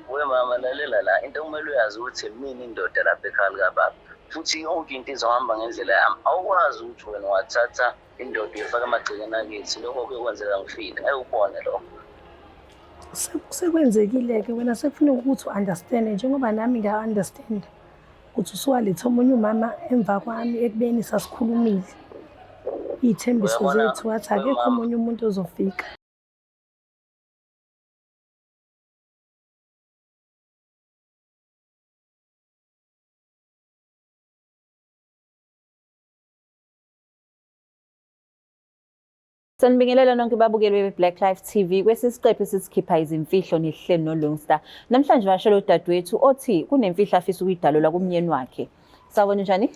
We mama lalela la, into okumele uyazi ukuthi mina indoda lapha ekhaya likababa, futhi yonke into izohamba ngendlela yami. Awukwazi ukuthi wena wathatha indoda uyifaka emagcekeni akithi, lokho kuyokwenzeka ngifile, ngeke ubone lokho. Sekwenzekile-ke wena sekufuneka ukuthi u-understand-e njengoba nami ngiya-understand ukuthi usuwaletha omunye umama emva kwami ekubeni sasikhulumile iy'thembiso Uyabona, zethu wathi we akekho mama. omunye umuntu ozofika. Sanibingelela nonke babukeli be-Black Life TV kwesi siqephu sisikhipha izimfihlo nihleli noLungstar. Namhlanje vashela udadewethu othi kunemfihlo afisa ukuyidalula kumnyeni wakhe. Sawubona, njani?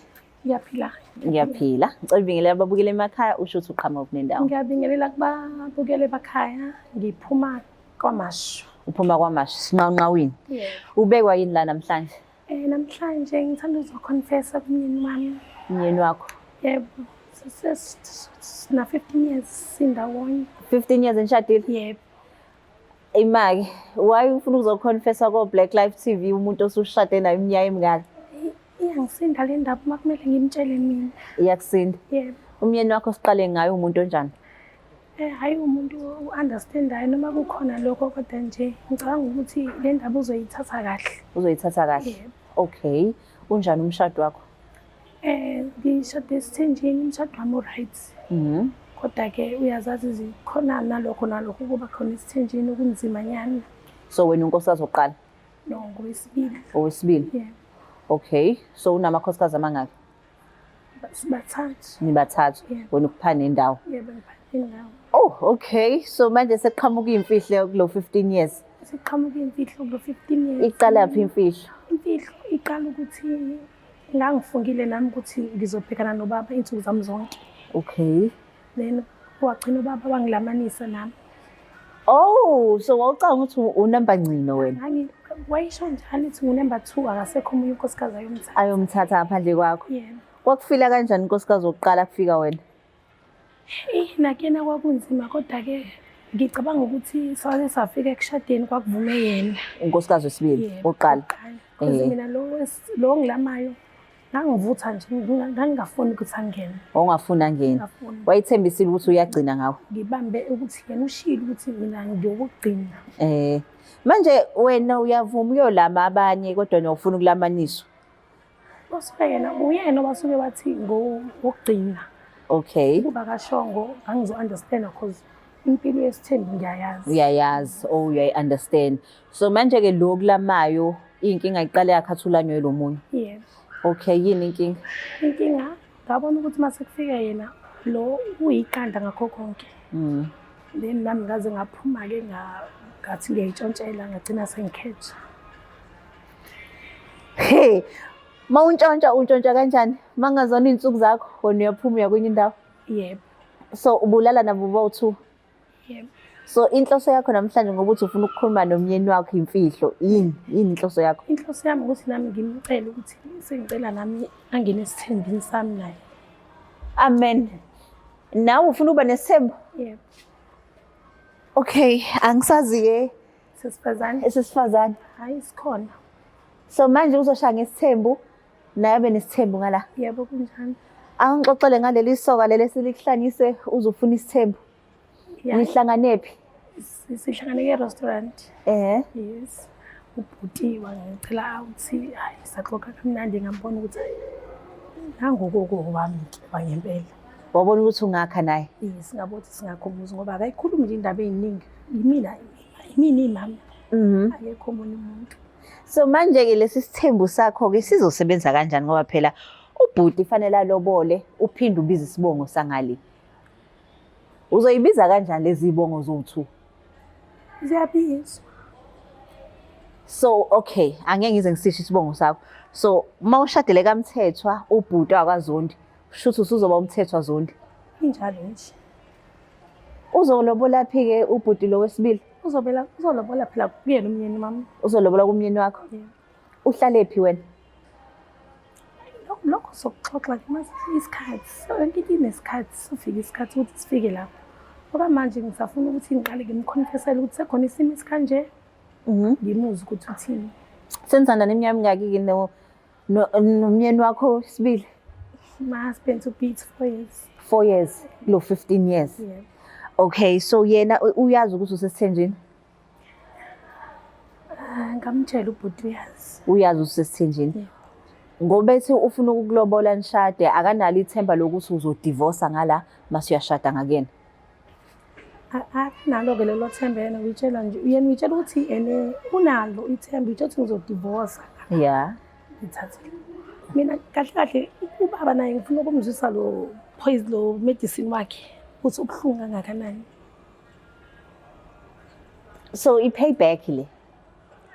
Ngiyaphila. Ngiyaphila. Ngicela ubingelela ababukeli emakhaya usho ukuthi uqhamuka kunendawo. Ngiyabingelela kubabukeli emakhaya, ngiphuma KwaMashu. Uphuma KwaMashu, sinqawunqawini. Yebo. Ubekwa yini la namhlanje? Namhlanje ngithanda ukuzoconfessa kumyeni wami. Umyeni wakho? Yebo. Sina 15 years sindawonye. 15 years nishadile? Yebo. Imake, why ufuna ukuzoconfessa ko Black Life TV umuntu osushade naye iminyaka emingaka? Iyangisinda le ndaba uma kumele ngimtshele mina. Iyakusinda. Yebo. Umyeni wakho siqale ngaye umuntu onjani? Hhayi umuntu u-understandayo noma kukhona lokho, kodwa nje ngicabanga ukuthi le ndaba uzoyithatha kahle. Uzoyithatha kahle. Yebo. Okay. Unjani umshado wakho? Ngishade esithenjini, umshado wami u-right. Kodwa-ke uyazazi zikhona nalokho nalokho kuba khona esithenjini okunzima nyana. So wena unkosikazi wokuqala? No, ngowesibili. Owesibili? Yebo. Okay. So unamakhosikazi amangaki? Sibathathu. Nibathathu. Yebo. Wena ukupha nendawo. Yebo, ngipha nendawo. Oh, okay. So manje sekuqhamuka imfihlo kulo 15 years. Sekuqhamuka imfihlo kulo 15 years. Iqala phi imfihlo? Imfihlo iqala ukuthi ngangifungile nami ukuthi ngizobhekana nobaba iy'nsuku zami zonke. Okay. Then wagcina ubaba wangilamanisa nami. Oh, so wawucabanga ukuthi unumber ngcino wena? Wayisho njalo ukuthi ngu-number 2, akasekho omunye unkosikazi ayomthatha. Ayomthatha ngaphandle kwakho. Yebo. Kwakufila kanjani unkosikazi wokuqala kufika wena? Nakuyena kwakunzima, kodwa-ke ngicabanga ukuthi saze safika ekushadeni kwakuvume yena. Unkosikazi wesibili, Yebo, wokuqala. wokuqala. Because mina lo ongilamayo ngangivutha nje, ngangingafuni ukuthi angene. Wawungafuni angene. Ngingafuni. Wayethembisile ukuthi uyagcina ngawe. Ngibambe ukuthi yena ushilo ukuthi mina ngiyokugcina. Manje wena uyavuma uyolama abanye kodwa wena ufuna ukulamaniswa. Basuke yena, uyena obasuke bathi ngokugcina. Okay. Ukuba kashongo ngangizo-understand because impilo yesithembu ngiyayazi. Uyayazi, oh uyayi-understand. So manje-ke lo kulamayo iy'nkinga iqale yakhathulanywe lo munye. Yebo. Okay, yini inkinga? Inkinga ngabona ukuthi mase kufika yena lo uyiqanda ngakho konke. Then nami ngaze ngaphuma-ke ngathi ngiyayitshontshela ngagcina sengikhetha. Hey, ma untshontsha untshontsha kanjani? Mangazona iy'nsuku zakho wena uyaphuma uya kwenye indawo. Yebo. So ubulala nabo bowu-2? Yebo. So inhloso yakho namhlanje ngoba uthi ufuna ukukhuluma nomyeni wakho imfihlo, yini? Yini inhloso yakho? Inhloso yami ukuthi nami ngimcele ukuthi sengicela nami angene esithembini sami naye. Amen. Nawe ufuna ukuba nesithembu? Yebo. Okay, angisazi-ke. Sesifazane. Esesifazane. Hayi, sikhona. So manje uzoshaya ngesithembu naye abe nesithembu ngala. Yebo, kunjani. Angixoxele ngaleli soka leli esilikuhlanyise uzofuna isithembu. Nihlanganephi? Sihlangane ke-restaurant. Yes. Ubhuti wangicela out, hayi saxoxa kamnandi ngambona ukuthi hayi nangokoko wami ke wangempela. Wabona ukuthi ungakha naye? Yes, ngabona ukuthi singakha umuzi ngoba akayikhulumi nje indaba eziningi. Yimina, yimina imama. Akekho omunye umuntu. So manje ke lesi sithembu sakho ke sizosebenza kanjani ngoba phela ubhuti fanele alobole uphinde ubize isibongo sangale. Uzoyibiza kanjani lezi zibongo zowu-2? Ziyabizwa. So okay, angeke ngize ngisisho isibongo sakho. So uma ushadele kaMthethwa ubhuti wakwaZondi, shuthi usuzoba uMthethwa Zondi. Injalo nje. Uzolobola phi ke ubhuti lo wesibili? Uzolobola phela kuyena umyeni wami. Uzolobola kumyeni wakho? Yebo. Uhlale phi wena? Lokho sokuxoxa ke mase isikhathi. So yonke into inesikhathi, sofika isikhathi ukuthi sifike lapho. Ngoba manje ngisafuna ukuthi ngiqale ngimconfessele ukuthi sekhona isimo esikanje. Ngimuzwe ukuthi uthini. Senithandana iminyaka emingaki-ke nomyeni wakho sibili? My husband to be, it's 4 years. 4 years kulo 15 years. Yeah. Okay, so yena uyazi ukuthi usesithenjini? Ah, ngamtshela ubhuti, uyazi. Uyazi usesithenjini? Yeah. Ngoba ethi ufuna ukukulobola nishade, akanalo ithemba lokuthi uzodivosa ngala mase uyashada ngakuyena? Akanalo-ke lelo themba. Yena uyitshela nje, yena uyitshela ukuthi ene unalo ithemba, uyitshela ukuthi ngizodivosa ngithathe mina. Kahle kahle ubaba naye ngifuna ukumzwisa lo poison, lo medicine wakhe, ukuthi ubuhlungu kangakanani. So i-payback le?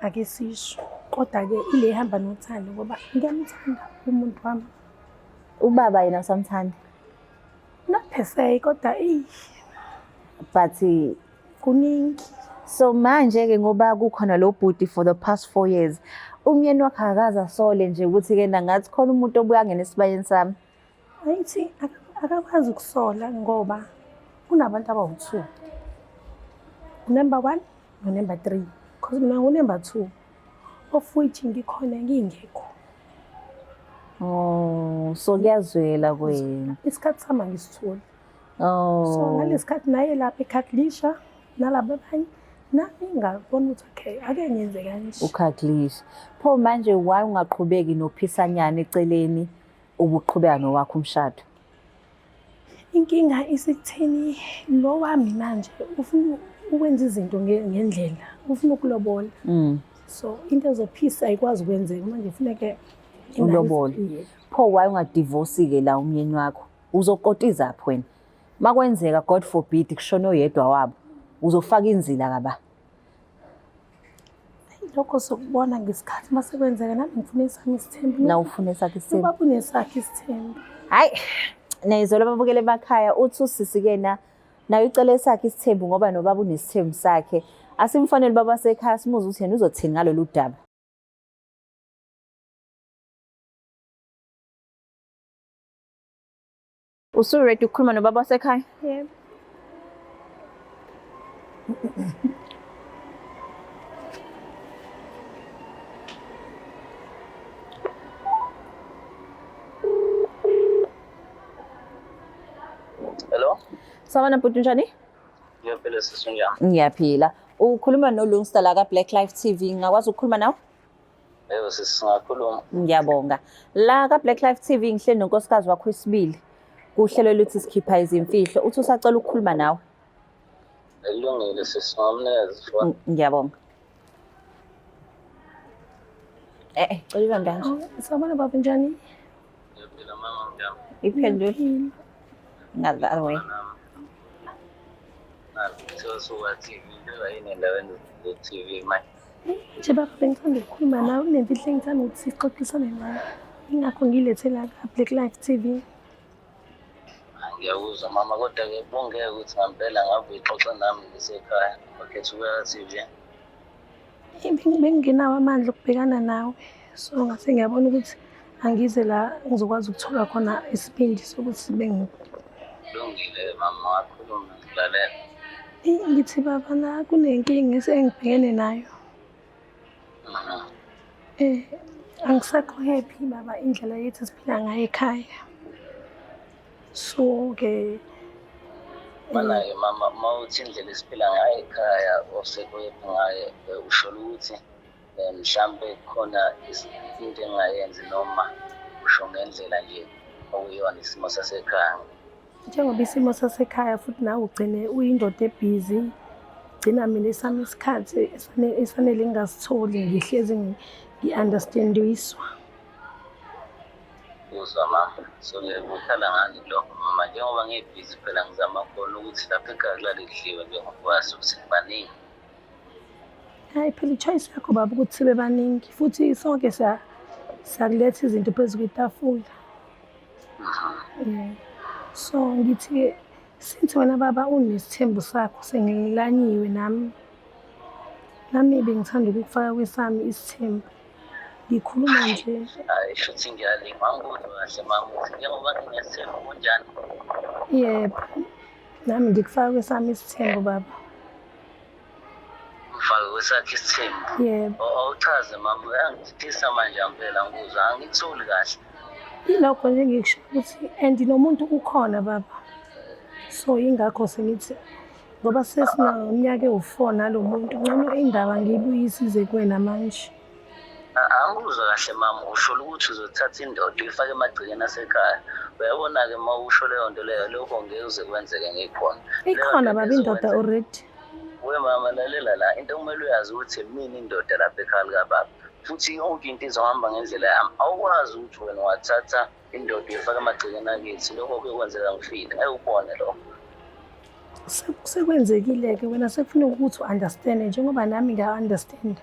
Ake sisho, kodwa-ke ile ihamba nothando, ngoba ngiyamthanda umuntu wami. Ubaba yena usamthanda? Not per se, kodwa eyi. But Kuningi. So manje-ke ngoba kukhona lo bhuti for the past 4 years, umyeni wakhe akakaze asole nje ukuthi-ke nangathi khona umuntu obuya angena esibayeni sami? Ayithi akakwazi ukusola ngoba kunabantu abawu-two, number one no-number three, because mina ngu-number two, of which ngikhona ngingekho. Oh, so kuyazwela kwena. Isikhathi sami angisitholi. Oh. So ngalesi khathi naye lapha ekhaklisha nalaba abanye, nami ngabona ukuthi okay, ake ngenze kanje. Ukhaklisha. Pho manje why ungaqhubeki nophisanyana eceleni, ubuqhubeka nowakho umshado? Inkinga isekutheni lo wami manje ufuna ukwenza izinto ngendlela, ufuna ukulobola. So into ezophisa ayikwazi ukwenzeka manje, funeke Ulobole. Yeah. Pho why ungadivosi-ke la umyeni wakho? Uzokotiza phi wena? Makwenzeka, God forbid, kushona oyedwa wabo, uzofaka inzila kaba? Lokho sokubona ngesikhathi mase kwenzeka. Nami ngifuna esami isithembu. Na ufuna esakhe isithembu? Ubaba unesakhe isithembu. Hayi, nayizolo ababukele emakhaya, uthi usisi kena naye ucela esakhe isithembu ngoba nobaba unesithembu sakhe. Asimfonele baba sekhaya, simuze ukuthi yena uzothini ngalolu daba. Usu-ready ukukhuluma nobaba wasekhaya? Yebo. Hello? Sawubona bhuti, njani? Ngiyaphila sisi, unjani? Ngiyaphila. Ukhuluma noLungsta la ka-Black Life TV. Ngingakwazi ukukhuluma nawe? Yebo sisi, singakhuluma. Ngiyabonga. La ka-Black Life TV ngihleli nonkosikazi wakho wesibili. Kuhlelo luthi sikhipha izimfihlo. Uthi usacela ukukhuluma nawe. Kulungile sisi, ngamnikeza ifoni. Ngiyabonga. Cela ibambe kanje. Oh, sawubona baba, njani? Ngiyaphila mama, unjani? Iphendule. Ngiyaphila. Nga the way. Kuthiwa suka TV, beka yini endaweni ze-TV manje? Nje baba, bengithanda ukukhuluma nawe, kunemfihlo engithanda ukuthi sixoxisane ngayo. Ingakho ngilethe la ka-Black Life TV. Ngiyakuzwa mama, kodwa-ke bungeke ukuthi ngampela ngabe uyixoxa nami ngisekhaya. Wakhetha ukuya ka-TV. Bengingenawo amandla okubhekana nawe. So ngase ngiyabona ukuthi angize la ngizokwazi ukuthola khona isibindi sokuthi Kulungile mama, wakhuluma, ngilalela. Eh, ngithi baba, la kunenkinga engibhekene nayo. Angisekho happy baba indlela yethu esiphila ngayo ekhaya. So-ke Mana-ke mama, uma uthi indlela esiphila ngayo ekhaya osekho ngayo, usho ukuthi mhlampe khona into engingayenzi, noma usho ngendlela nje okuyiyona isimo sasekhaya? Njengoba isimo sasekhaya, futhi nawe ugcine uyindoda ebhizi, gcina mina esami isikhathi esanele ngingasitholi, ngihlezi ngi-understandiswa. Uzwa mama, so ngikukhala ngani kulokho mama, njengoba ngibhizi phela ngizama khona ukuthi lapha ekhaya kulale kudliwe, njengoba wazi ukuthi baningi. Hayi phela, i-choice yakho baba ukuthi sibe baningi, futhi sonke siyakuletha izinto phezu kwetafula. Yeah. So ngithi-ke since wena baba unesithembu sakho, sengilanyiwe nami. Nami bengithanda ukukufaka kwesami isithembu. Ngikhuluma nje. Hayi, shuthi ngiyalingwa, angikuzwa kahle mama, ukuthi njengoba nginesithembu kunjani? Yebo. Nami ngikufaka kwesami isithembu baba. Mfake kwesakhe isithembu. Yebo. Awuchaze mama, uyangithisa manje ampela ngikuzwa, angikutholi kahle. Ilokho nje engikusho ukuthi and nomuntu ukhona baba. So yingakho sengithi ngoba sesineminyaka ewu-4 nalo muntu, ngcono indaba ngiyibuyise ize kuwena manje. Angikuzwa kahle mama, usho ukuthi uzothatha indoda uyifake emagcekeni asekhaya. Uyabona-ke uma usho leyo nto leyo, lokho ngeke uze kwenzeke ngikhona. Ikhona baba indoda already. We mama, lalela la, into okumele uyazi ukuthi mina indoda lapha ekhaya likababa. Futhi yonke into izohamba ngendlela yami. Awukwazi ukuthi wena wathatha indoda uyifake emagcekeni akithi, lokho kuyokwenzeka ngifile. Ngeke ubone lokho. Sekwenzekile-ke wena, sekufuneka ukuthi u-understand njengoba nami ngiya-understand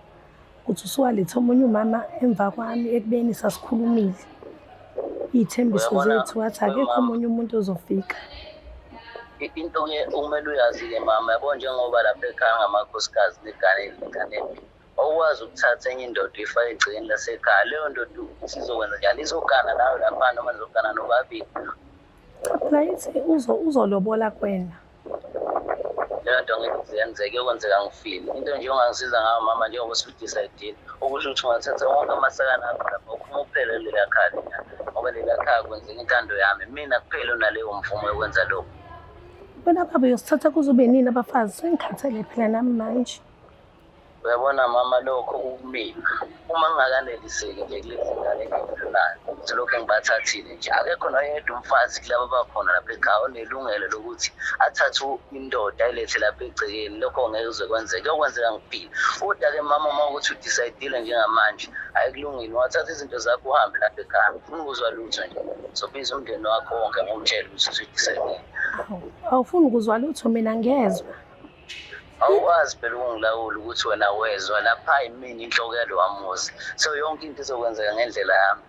ukuthi usuwaletha omunye umama emva kwami ekubeni sasikhulumile iy'thembiso zethu, wathi akekho omunye umuntu ozofika. Into-ke okumele uyazi-ke mama, yabo njengoba lapha ekhaya ngamakhosikazi negane negane, awukwazi ukuthatha enye indoda uyifake egcekeni lasekhaya. Leyo ndoda isizokwenza njani? Izogana nawe lapha noma nizogana nobabili? Phela ithi uzolobola kuwena. Leyo nto ngeke ize yenzeke, kuyokwenzeka ngifile. Into nje ongangisiza ngayo mama, njengoba usu-decide-ile, okusho ukuthi ungathatha wonke amasakana akho lapha uphuma uphele kuleliya khaya lena, ngoba leliya khaya kwenzeka intando yami. Mina kuphela onaleyo mvumo yokwenza lokho. Wena baba uyosithatha kuzobe nini abafazi? Sengikhathele phela nami manje. Uyabona mama, lokho kukumina. Uma ngingakaneliseki nje kulezi ngane engiyifunayo, ukuthi lokhu engibathathile nje, akekho noyedwa umfazi kulaba abakhona lapha ekhaya onelungelo lokuthi athathe indoda ayilethe lapha egcekeni. Lokho ngeke kuze kwenzeke, kuyokwenzeka ngifile. Kodwa-ke mama, uma ukuthi u-decide-ile njengamanje, ayikulungile, ungathatha izinto zakho uhambe lapha ekhaya. Ufuna ukuzwa lutho nje, sobiza umndeni wakho wonke ngomtshele ukuthi usu-decide-ile. Awufuni ukuzwa lutho, mina ngiyezwa. Awukwazi phela ukungilawula ukuthi wena wezwa lapha, yimina inhloko yalowa muzi, so yonke into izokwenzeka ngendlela yami.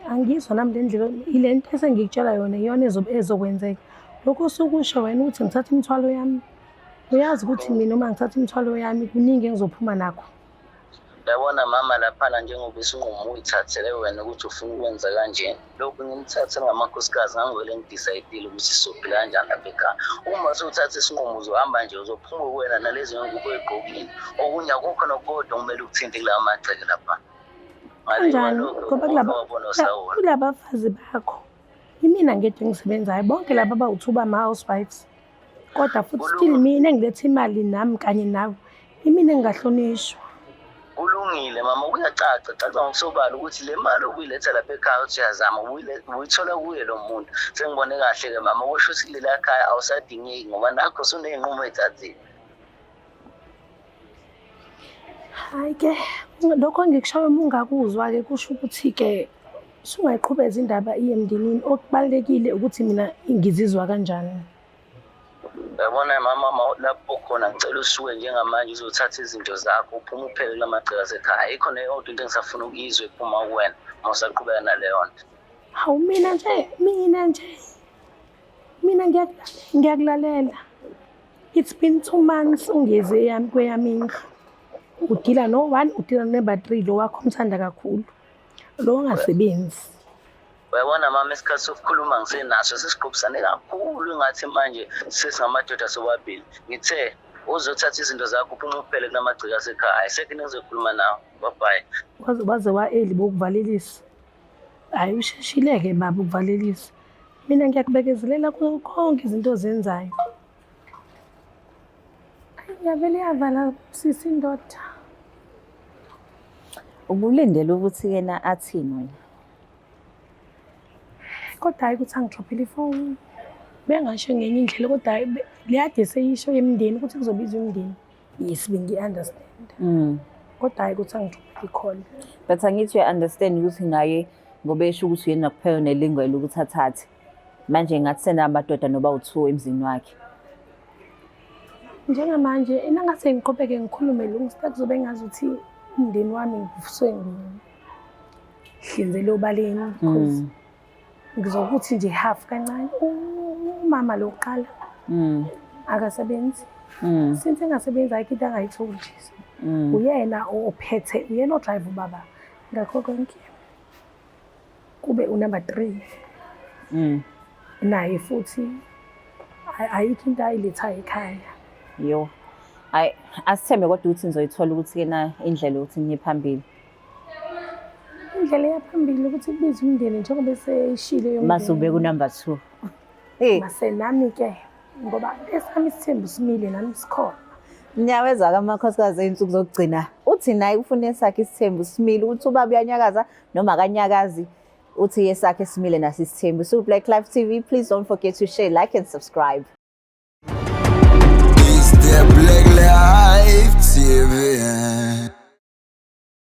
Angizwa nami le ndlela, ile nto esengikutshela yona iyona ezokwenzeka. Lokhu osukusho wena ukuthi ngithathe imithwalo yami, uyazi ukuthi mina uma ngithatha imithwalo yami kuningi engizophuma nakho. Uyabona mama, laphana njengoba isinqumo uyithathele wena ukuthi ufuna ukwenza kanje, lokhu ngimthathe ngamakhosikazi, ngangivele ngi-decide-ile ukuthi sizophila kanjani lapha ekhaya. Uma sewuthatha isinqumo uzohamba nje, uzophuma wena nalezi ngubo oyigqokile, okunye akukho nokukodwa okumele ukuthinte kulawa magceke lapha. Kanjani? Ngoba kulabafazi bakho imina ngedwa engisebenzayo, bonke laba abawu-two bama-housewives, kodwa futhi still mina engiletha imali nami kanye nawe, imina engingahlonishwa. Kulungile mama, kuyacaca caca ngokusobala ukuthi le mali obuyiletha lapha ekhaya uthi uyazama ubuyithola kuye lo muntu. Sengibone kahle-ke mama, kusho ukuthi kuleliya khaya awusadingeki ngoba nakho usuney'nqumo ey'thathile. Hhayi-ke, lokho engikushoyo uma ungakuzwa-ke kusho ukuthi-ke usungayiqhubeza indaba iye emndenini. Okubalulekile ukuthi mina ngizizwa kanjani. Uyabona mama, lapho khona ngicela usuke njengamanje uzothatha izinto zakho uphume uphele kula magceke asekhaya. Ayikho neyodwa into engisafuna ukuyizwa ephuma kuwena uma usaqhubeka naleyo nto. Hawu, mina nje, mina nje, mina ngiyakulalela. It's been 2 months ungeze eyami kweyami indlu. Udila no-one, udila no-number three, lo wakho omthanda kakhulu, lo ongasebenzi. Uyabona mama, isikhathi sokukhuluma ngisenaso, sesiqophisane kakhulu, engathi manje sesingamadoda sobabili. Ngithe uzothatha izinto zakho uphume uphele kula magceke asekhaya. Ayisekho into engizokhuluma nawe. Bye bye. Waze wa-early bokuvalelisa. Hhayi, usheshile-ke baba ukuvalelisa. Mina ngiyakubekezelela kuzo konke izinto ozenzayo. Ayi, yavele yavala sisi indoda. Ubulindele ukuthi yena athini wena? Kodwa hhayi ukuthi angi-drop-ele ifoni. Bengasho ngenye indlela, kodwa hhayi leyade seyisho yemindeni ukuthi kuzobizwa imindeni. Yes, bengi-understand. Kodwa hhayi ukuthi angi-drop-ele i-call. But angithi uya-understand ukuthi naye ngoba esho ukuthi uyena kuphela onelungelo ukuthi athathe. Manje ngathi senamadoda noba u-two emzini wakhe. Njengamanje enangase ngiqhubeke ngikhulume Lungsta, kuzobe ngazuthi umndeni wami ngisuke ngihlinzele obaleni, because ngizokuthi nje half kancane. Umama lo kuqala akasebenzi. Since engasebenzi, ayikho into angayitholi nje. Uyena ophethe, uyena o-drive ubaba ngakho konke. Kube u-number 3 naye futhi ayikho into ayilethayo ekhaya. Yo. Hayi, asithembe kodwa ukuthi nizoyithola ukuthi-ke na indlela yokuthi niye phambili. Indlela eyaphambili ukuthi kubize umndeni njengoba eseshile. Mase ubeka unumber 2. Hey. Mase nami-ke ngoba esami isithembu simile, nami sikhona. Niyawezwa-ke amakhosikazi ey'nsuku zokugcina. Uthi naye ufuna esakhe isithembu simile, ukuthi ubaba uyanyakaza noma akanyakazi, uthi esakhe simile naso isithembu. So Black Life TV, please don't forget to share, like and subscribe. It's the Black Life TV.